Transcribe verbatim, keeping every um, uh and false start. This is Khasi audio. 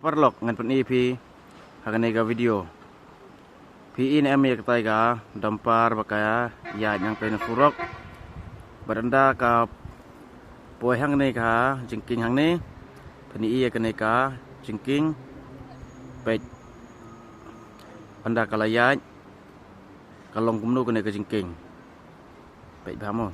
Paralok, ngan pyni phi ha kane ka video. Phi i ne em ïa katai ka dumper ba ka ïaid nangtei na surok. Bad ynda ka poi hangne ka jingkieng hangne, phin i ïa kane ka jingkieng. Peit, ynda ka la ïaid, ka long kumno kane ka jingkieng. Peit bha mo.